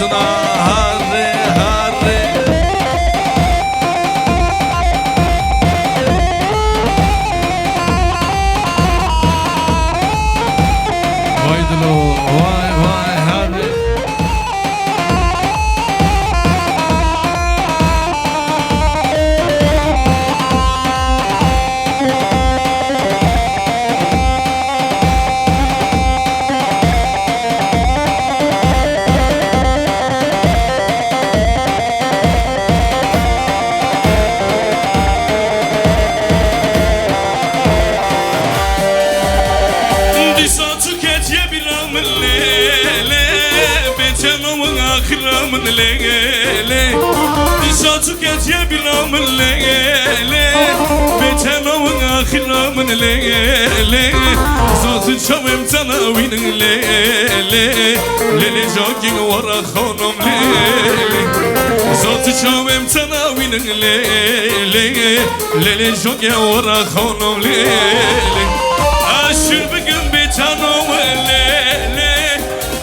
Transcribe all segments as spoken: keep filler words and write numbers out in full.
Harê, harê. Vay dilo, vay, vay, harê. Dîsa tu ketiye bîra min lê, lê, bêçeno min axira min lê, lê. Dîsa tu ketiye bîra min lê, lê, bêçeno min axira min lê, lê. Zatin çawêm tena wînin lê, lê, lê, lê, cakî wara xanom lê, lê. Zatin çawêm tena wînin lê, lê. Lê lê jogê wara xanom lê lê. Aşır bigin bêçano lê lê.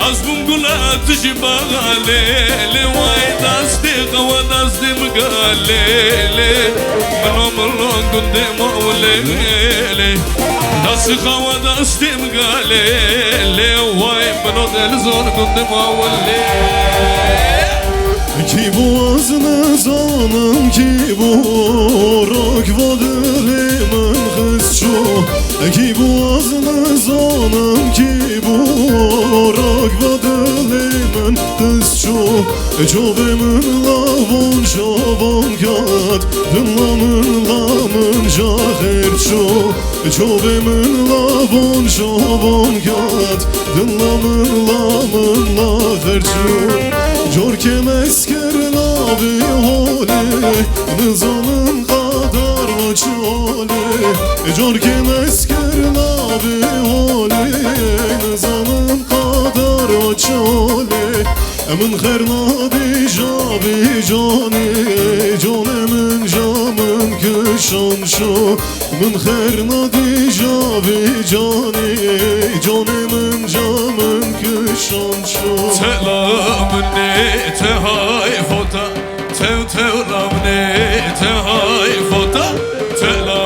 Az bûm gula tu jî baxa lê lê. Way dastê xewa dastê min ga lê lê. Mino milo gundê ma lê lê. Dastê xewa dastê min ga lê lê. Way mino delizon gundê ma lê. Kî bû ez nizanim kî bû, rak va dilê min xist çû. Kî bû ez nizanim kî bû, rak va dilê min xist çû. Çavê min lavon çavan ket, dilla min la min ca xêr çû. Çavê min lavon çavan ket, dilla min la min la xêr çû. Cor kêm ez kir navê holê, nizanim qadar wa çi holê. Cor kêm ez kir navê holê, nizanim qadar wa çi holê. Min xêr nadî ca vî canê, canê min ca min kişan şo. Min xêr nadî ca vî canê, canê min ca min kişan şo. Tela min ê te hay fota, tew tew la min ê te hay fota. Tela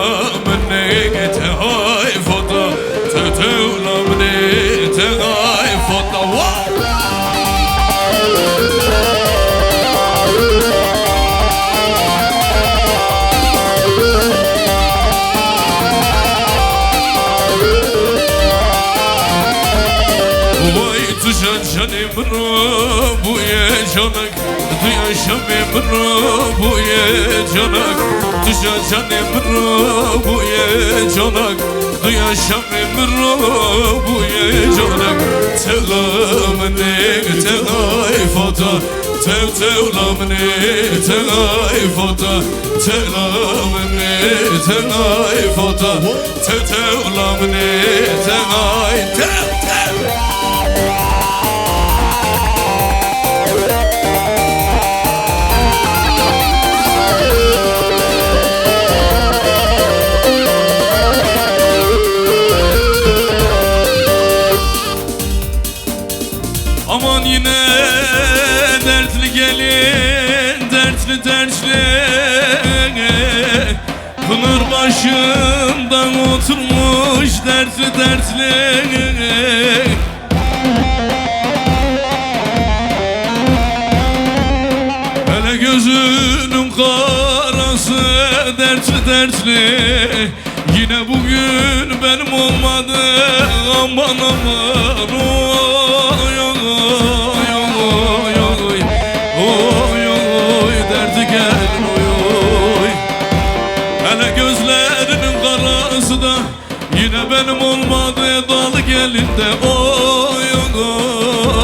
min ê te hay fota, tew tew la min ê te hay fota. Wa! Vay tu jan janê min ro bûye canak. Duya şamê min ro bûye canak, duya şamê min ro bûye canak, duya şamê min ro bûye canak. Tela min ê te hay fata, tew tew la min ê te hay fata, tela min ê te hay fata. Tew tew la min ê te hay, tew tew. Aman yine dertli gelin, dertli dertli. Pınar başında oturmuş dertli dertli. Hele gözünün karası dertli dertli. Yine bugün benim olmadı, aman aman. Oy oy oy oy oy. Oy oy derdi gel oy oy. Hele gözlerinin karası da yine benim olmadı, dal gelin de oy oy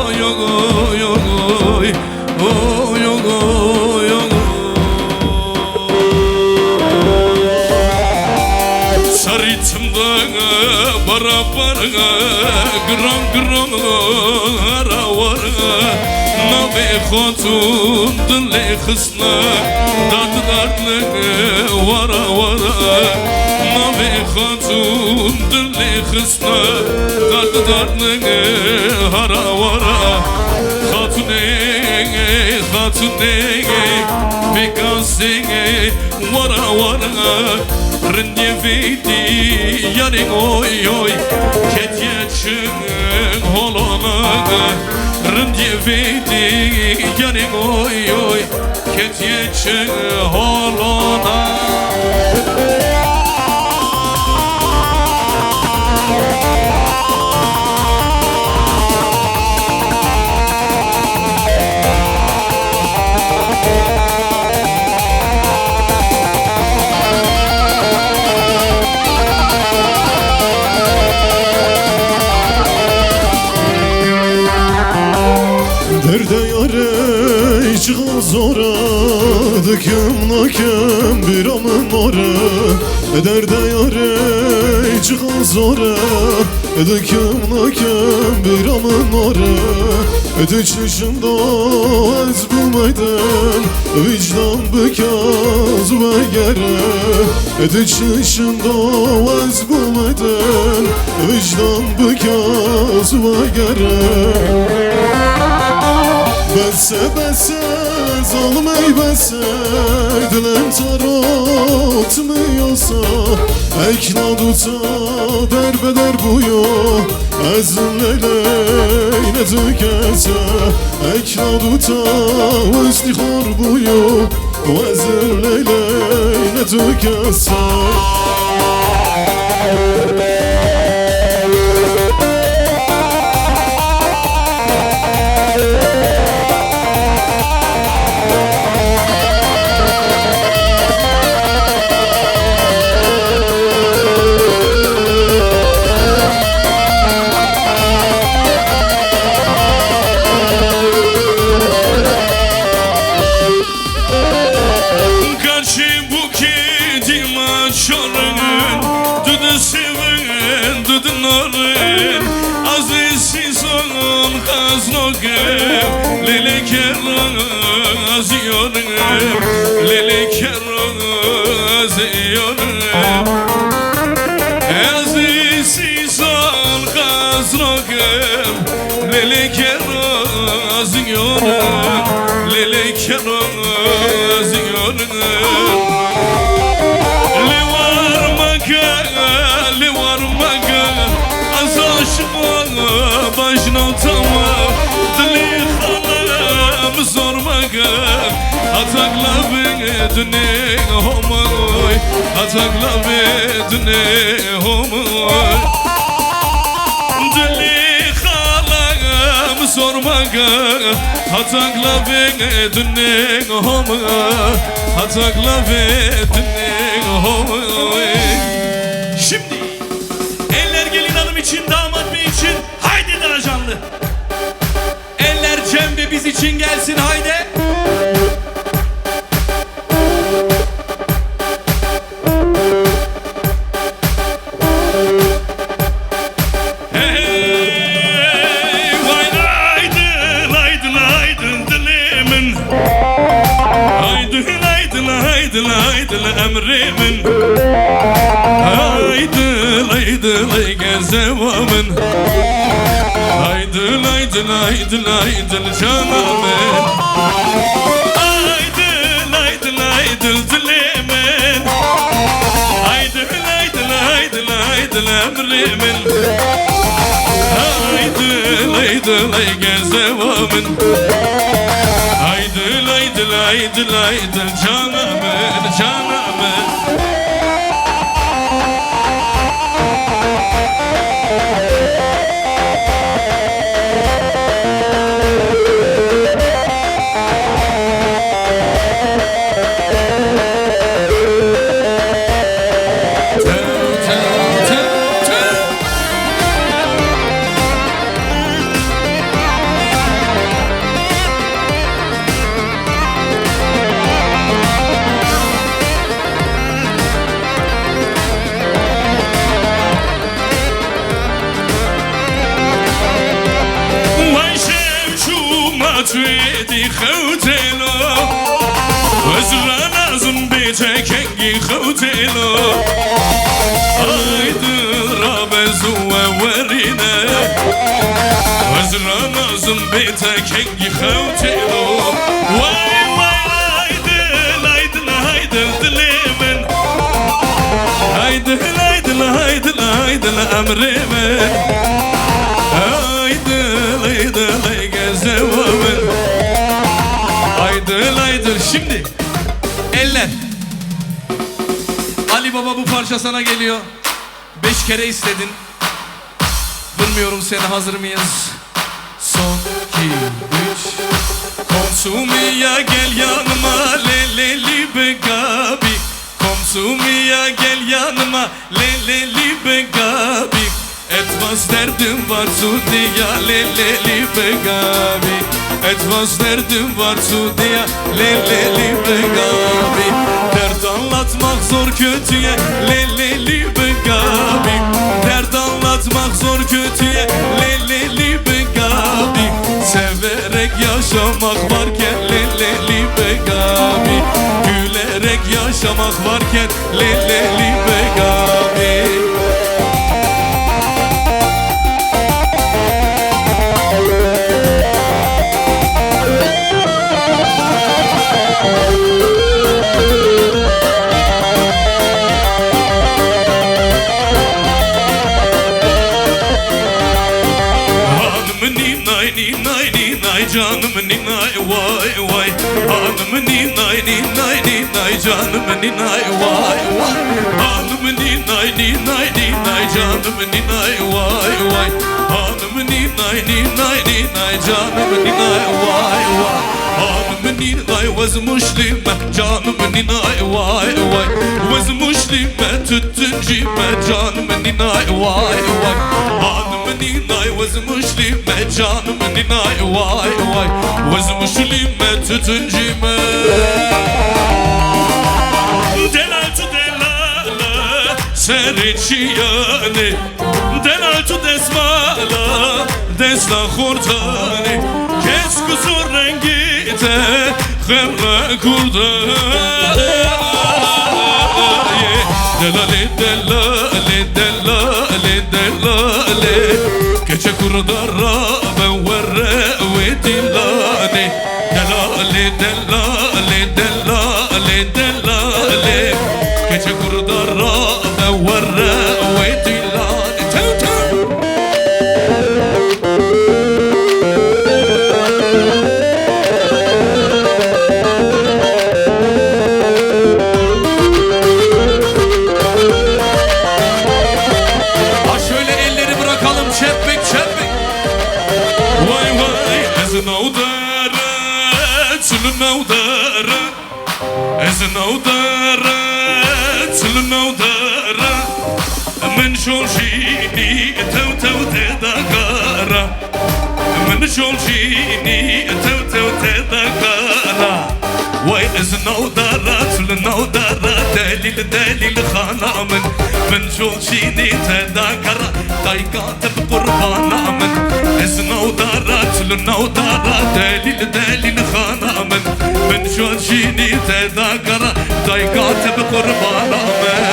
oy oy oy. Oy oy oy oy. Sarî çimde beraber giran giran hera war. Navê xatun dilê xist Dart dartli wara wara. Navê xatun dilê xistne. Dart dartli hara wara. Xatunê Tunê vê kasê wara wara, rindê vê diyarê oy oy, ketiye çi holona, rindê vê diyarê oy oy, ketiye çi holona. Derdê yarê çiqa zor e, dikim nakim bîra min mor e. Derdê yarê çiqa zor e, dikim nakim bîra min mor e. Tu çi şinda ez bûmeydim, vicdan bike ez vegere. Tu çi şinda ez bûmeydim, vicdan bike ez vegere. Bes e, bes e, zalim ey, bes e, dilim tarotmiyosa. Ekna duta derbeder bûyo, ez lê lê ne tu kes e. Ekna duta westî xor bûyo, ez lê lê ne tu kes e. Karşî bûkê dîma şorin, tu disêvin, tu dinorin. Azî sîson qaznokim, lê lê kero azî yorin, lê lê kero azî yorin. Azî sîson qaznokim, lê lê kero azî yorim, lê lê kero azî yorim. Lê war meke, lê war meke, ez aşiqim, bajna te me, dilê xalem zor meke. Heta glavê dinê homay, heta glavê dinê homay. Dilê xalem zor meke, heta glavê dinê homay, heta glavê dinê homay. Şimdi eller gelin hanım için, damat bey için, haydi daha canlı. Eller Cem ve biz için gelsin, haydi. Hey, hey, vay, aydın, aydın, aydın dilê min. Aydın, aydın, aydın, aydın emrê min. Aydın, aydın, ay gezeva min. Aydın, aydın, aydın, aydın cana min. Aydın, aydın, aydın dilê min. Aydın, aydın, aydın, aydın emrê min. Aydın, aydın, ay gezeva min. Aydın, aydın, aydın, aydın cana min, cana min. Vay şev çûma tu êdî xewtêlo, ez ranazim bê te kengî xewtêlo. Ay dil rabe zû we werîne, ez Zira nazim bê te kengî xew çêro. Way way, ay dil, ay dil, ay dil dilê min. Ay dil, ay dil, ay dil, ay dil emrê min. Ay dil, ay dil, ay gezewa min. Ay dil, ay dil. Şimdi eller. Ali Baba, bu parça sana geliyor. Beş kere istedin. Bilmiyorum seni, hazır mıyız? Son, iki, üç. Komşum ya gel yanıma, le le li be gabi. Komşum ya gel yanıma, le le li be gabi. Etmez derdim var su diya, le le li be gabi. Etmez derdim var su diya, le le li be gabi. Dert anlatmak zor kötüye, le le li be gabi. Dert anlatmak zor kötüye, le le li be gabi. Severek yaşamak varken, le le li be gabi. Gülerek yaşamak varken, le le li be gabi. Hanım ninay, ninay, ninay, canım ninay, vay vay. Hanım ninay, ninay, ninay, canım ninay, vay vay. Hanım ninay, ninay, ninay, canım ninay, vay vay. Hanım ninay, ninay, ninay, canım ninay, vay vay. Hanım ninay, wezmuşlime, canım ninay, vay vay. Wezmuşlime, tütüncüme, canım ninay, vay vay. Hanım ninay, wezmuşlime, canım ninay, vay vay. Wezmuşlime, tütüncüme. Delal tu delala, serê çiyane. Delal tu desmala, desta xortanê. Kes kusur rengî te, xemre kurda. Delalê, delalê, delalê, delalê. Keçe kurda ra be were wê dîlanê. Delalê, delalê, delalê, delalê. Keçe kurda ra be were wê dîlanê. Tew, tew. Ha, şöyle elleri bırakalım, çepmek, çepmek. Vay vay, ez navdara, çil navdara. Ez navdara, çil navdara. Min şol jînî tew tew tê da kara. Min şol jînî tew tew tê da kara. Way ez navdara, çil navdara, delîl delîl xana min. Min şol jînî te da kara, dayka te bi qurbana min. Ez navdara, çil navdara, delîl delîl xana min. Min şol jînî te da kara, dayka te bi qurbana min.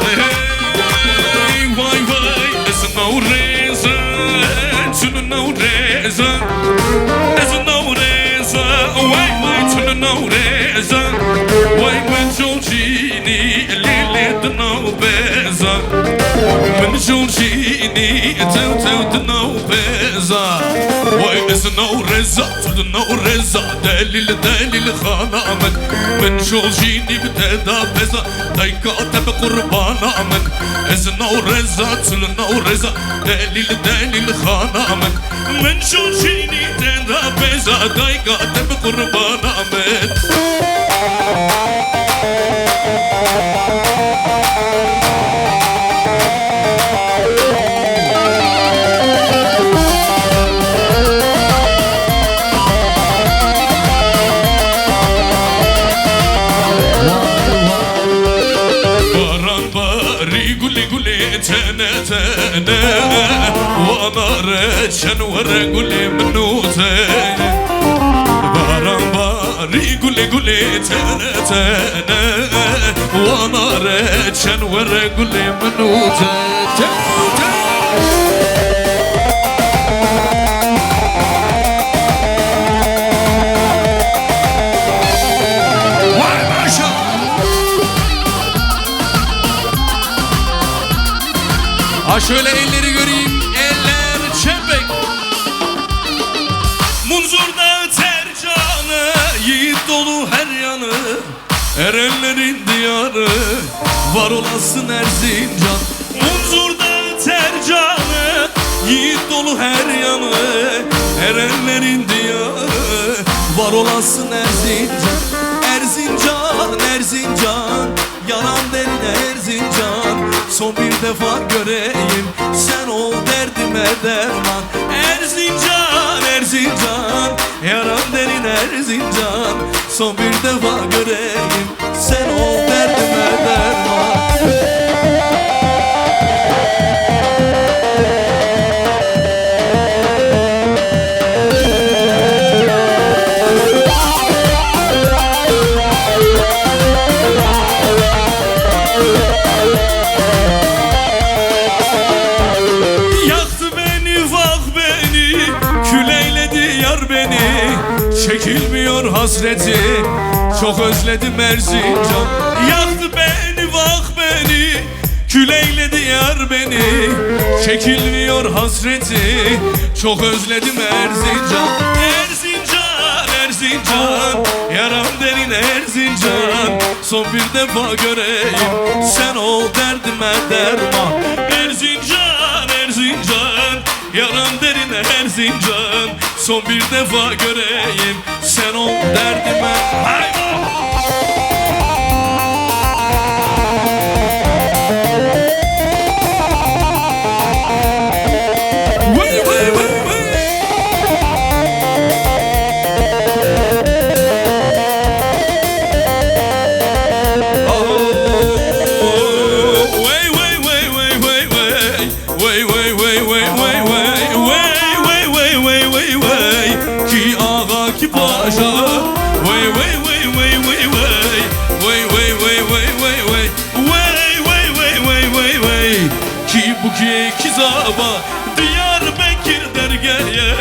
Hey, hey, vay, vay, ez navrêza, çil navrêza, ez navrêza, vay, vay, çil navrêza, vay, min şol jînî lê lê di nav beza. Min şol jînî tew tew di nav beza. Vay ez navrêza, tu di navrêza, delîl delîl xana min. Min şol jînî bi te da beza, dayka te bi qurbana min. Ez navrêza, tu di navrêza, delîl delîl xana min. Min şol jînî te da beza, dayka te bi qurbana min. Baran barî gulê gulê tene tene. Wa Anare çend were gulê min û te. Baran barî gulê gulê tene tene. Anare çend were gulê min û te. Te, te. Vay maşallah. Ha, şöyle elleri göreyim. Eller çepek. Munzur'da Tercan'ı, yiğit dolu her yanı, Erenlerin diyarı, var olasın Erzincan. Munzur'da Tercan'ı, yiğit dolu her yanı, Erenlerin diyarı, var olasın Erzincan. Erzincan, Erzincan, yaram derin Erzincan. Son bir defa göreyim, sen ol derdime derman. Erzincan, Erzincan, yaram derin Erzincan. Son bir defa göreyim, sen ol derdime derman. Yaktı beni, vah beni, kül eyledi yar beni. Çekilmiyor hasreti, çok özledim Erzincan. Yaktı beni, vah beni, kül eyledi yar beni. Çekilmiyor hasreti, çok özledim Erzincan. Erzincan, Erzincan, yaram derin Erzincan. Son bir defa göreyim, sen ol derdime derman. Erzincan, Erzincan, yaram derin Erzincan. Son bir defa göreyim, sen ol derdime. Haydi! Vay, vay, vay, vay. Wey, wey, wey, wey, wey, wey. Wey, wey, wey, wey, wey, wey. Wey, wey, wey, wey, wey, wey. Kî axa, kî paşa. Wey, wey, wey, wey, wey, wey. Wey, wey, wey, wey, wey, wey. Wey, wey, wey, wey, wey, wey. Kî bûkê, kî zava. Diyarbekir dergeye.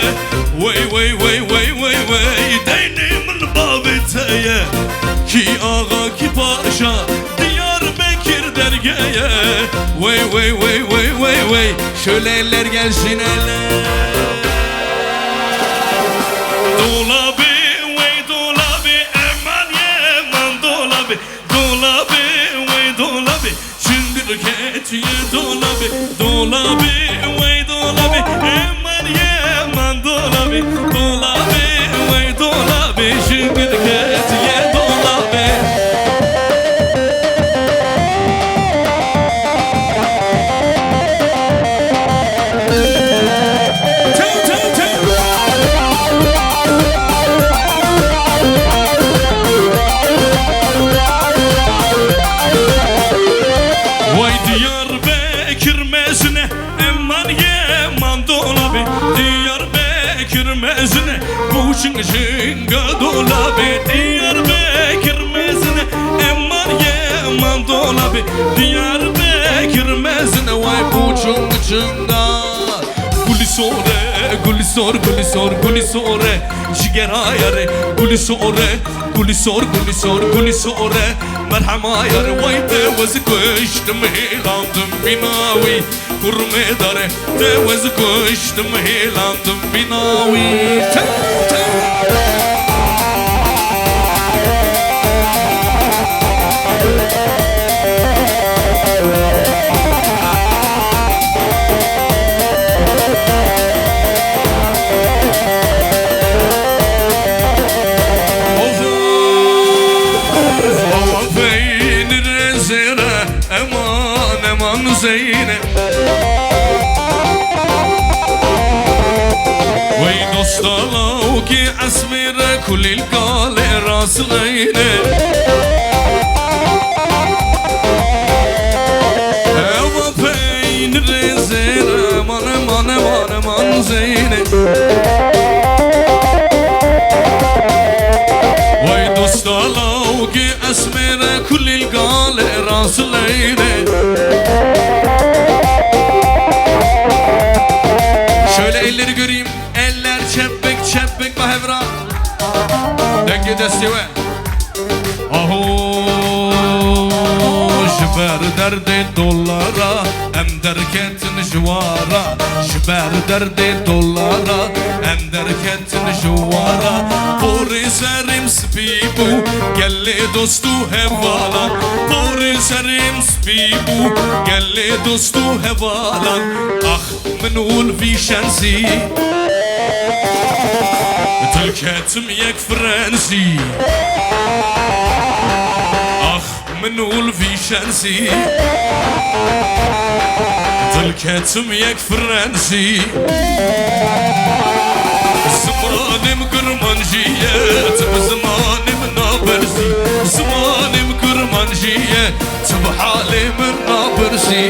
Wey, wey, wey, wey, wey, wey. Deynê min bavê te ye. Kî axa, kî paşa. Diyarbekir dergeye. Wey, wey, wey, wey, wey, wey. Şöyle eller gelsin, eller. Dolabê, wey dolabê, eman yeman dolabê. Dolabê, wey dolabê, jingir ketiye dolabê. Dolabê, wey dolabê, eman yeman dolabê. Dolabê, wey dolabê, jingir ketiye dolabê. Tew, tew, tew. Vay Diyarbekir mezine, eman yeman dolabê. Diyarbekir mezine, bu çing çinga dolabê. Diyarbekir mezine, eman yeman dolabê. Diyarbekir mezine, vay bu çing çinga. Gulî sore, gulî sor, gulî sor, gulî sore, jigera yare. Gulî sore, gulî sor, gulî sor, gulî sore, merhema yare. Wey te wez kuştim, hêlandim bîna wî. Kurmê dare, te wez kuştim, hêlandim bîna wî. Te, te. Oho, oho, peynir zêre, eman, eman zeyne. Wey dosta lawkî esmêre kulîl kalê rast xeyne. Eva peynirê zêre, mane, mane, mane, Leyne. Vay dosta lawkê esmêre kulîl galê rasileyne. Şöyle elleri göreyim. Eller çepik çepik ba hevra. Dengê destê we. Aho, ji ber derdê dolara em derketin ji wara, ji ber derdê dolara em derketin ji wara. Porê serê min spî bû, gelê dost û hevalan, porê serê min spî bû, gelê dost û hevalan. Ax, Min û li vî şensî dilketim yek frensî. Ax, min û li vî şensî dilketim yek frensî. Zimanê min kurmancî ye, tu bi zimanê min naberzî. Zimanê min kurmancî ye, tu bi halê min napirsî.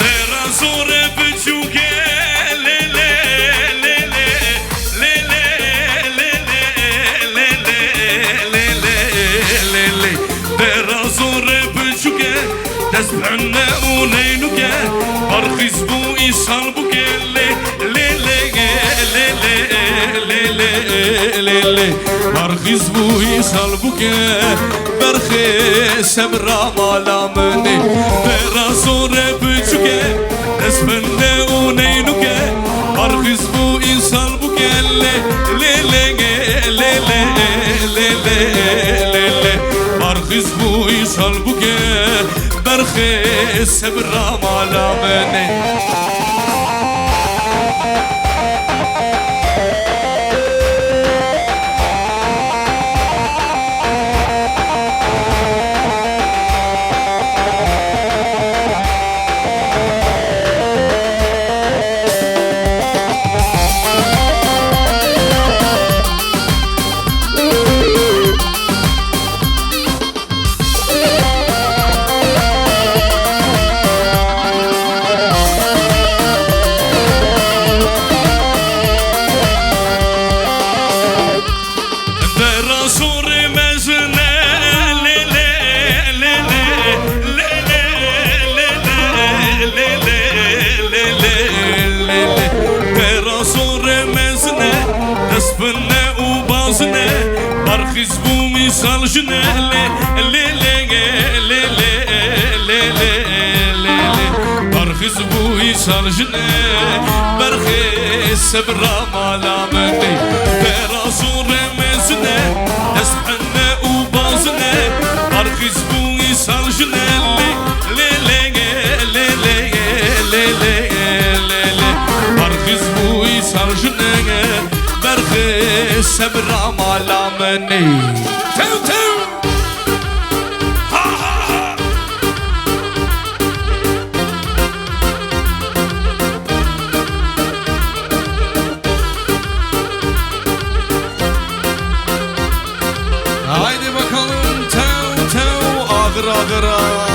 Dera zor e biçûk e, lê, lê, lê, lê. Dera zor e biçûk e, dest bi hene û neynûk e, barxîz bû îsal bûk e, lê, lê, lê, lê, lê, lê, lê, lê, lê. Barxîz bû îsal bûk e, berxê sebra mala min e. Dera zor e biçûk e, dest bi hene û neynûk e, barxîz bû îsal bûk e, lê, lê, lê, lê, lê, lê, lê, lê, lê, lê. Barxîz bû îsal bûk e, berxê sebra mala min e. Dera zorê mezin e, lê, lê, lê, lê. Dera zorê mezin e, dest bi hene û bazin e, barxîz bû mîsal jin e, lê, lê, lê, lê, lê, lê, lê, lê, lê, lê. Barxîz bû îsal jin e, berxê sebra mala min e. Dera zorê mezin e, dest bi hene û bazin e, barxîz bû îsal jin e, lê, lê, lê, lê, lê, lê, lê, lê, lê. Barxîz bû îsal jin e, berxê sebra mala min e. Tew, tew! Ha, ha, ha! Haydi bakalım, tew, tew, ağır, ağır, ağır.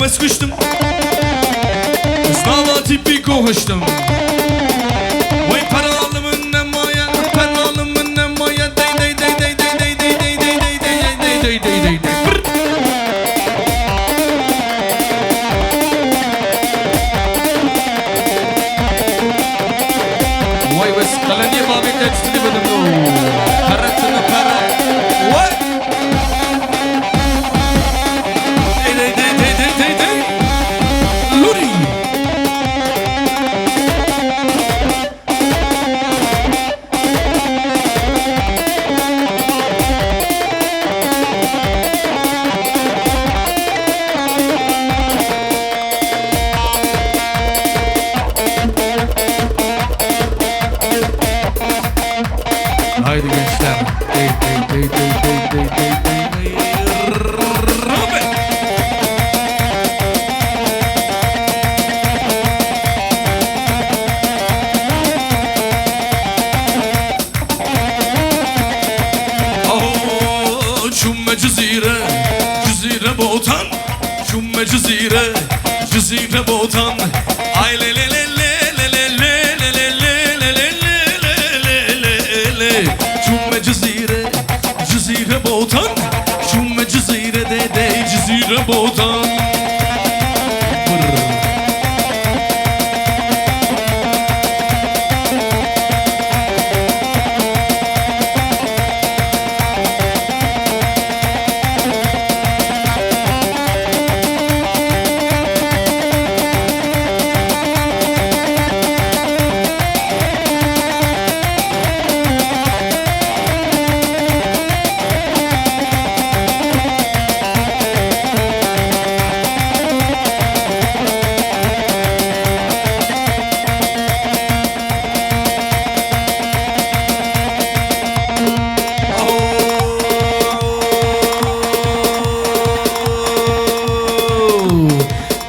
Ez kuştim. Ez nava tîpî kohiştim. Wey pera li min nemaye, pera li min nemaye. Dey, dey, dey, dey, dey. Brr. Wey wes, qeleniyê babê te tiştî bidim do. Pere tine pere. Wey. Dey, dey, dey, dey, dey, dey, dey. Lurî. Haydi gençler. Dey, dey, dey. Aho, çûme Cizîre, Cizîre Botan. Çûme Cizîre, Cizîre Botan. Ay lê lê lê. Çûme Cizîre, Cizîre Botan. Çûme Cizîre de de Cizîre Botan. Brr.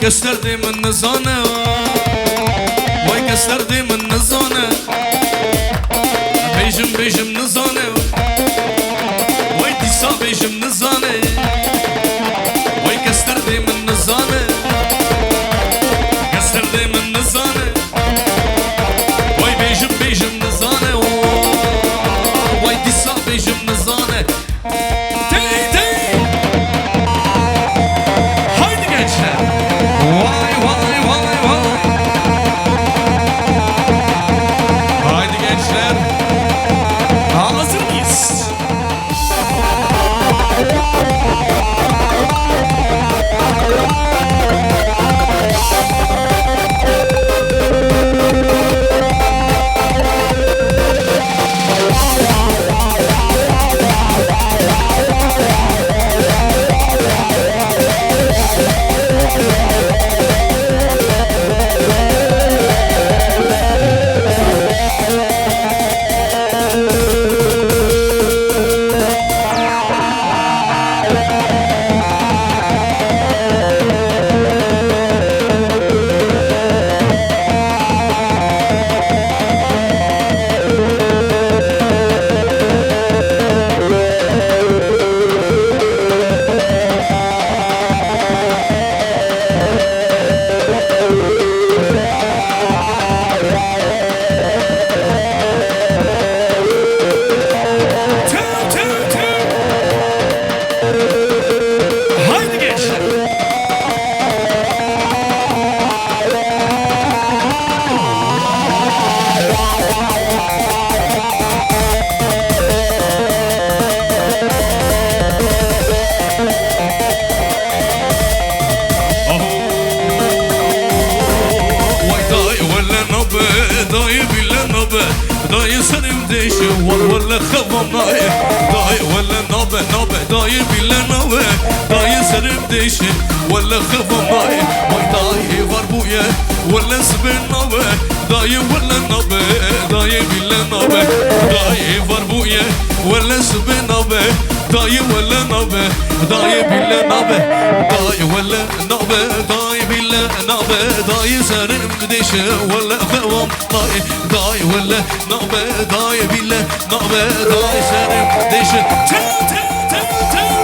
Kes derdê min nizane. Vay kes derdê min nizane. Bêjim bêjim nizane. Vay dîsa bêjim nizane. Vay kes derdê min nizane. Kes derdê min nizane. Vay bêjim bêjim nizane. Vay dîsa bêjim nizane. Tey, tey. Haydi gençler. Vay, vay, vay, vay. Haydi gençler. Hazır mıyız? Haydi gençler. Aho. Vay dayê wele nabe, dayê bîle nabe. Dayê serim deşe, wal wele xevam nayê. Dayê wele nabe, nabe, dayê bîle nabe. Dayê serim deşe, wele xevam nayê. Vay dayê var bûye, wele sibê nabe. Dayê wele nabe, dayê bîle nabe. Dayê var bûye, wele sibê nabe. Dayê wele nabe, dayê bîle nabe. Dayê wele nabe, dayê bîle nabe. Dayê serim deşe, wele xevam nayê. Dayê wele nabe, dayê bîle nabe. Dayê serim deşe. Tê, tê, tê, tê.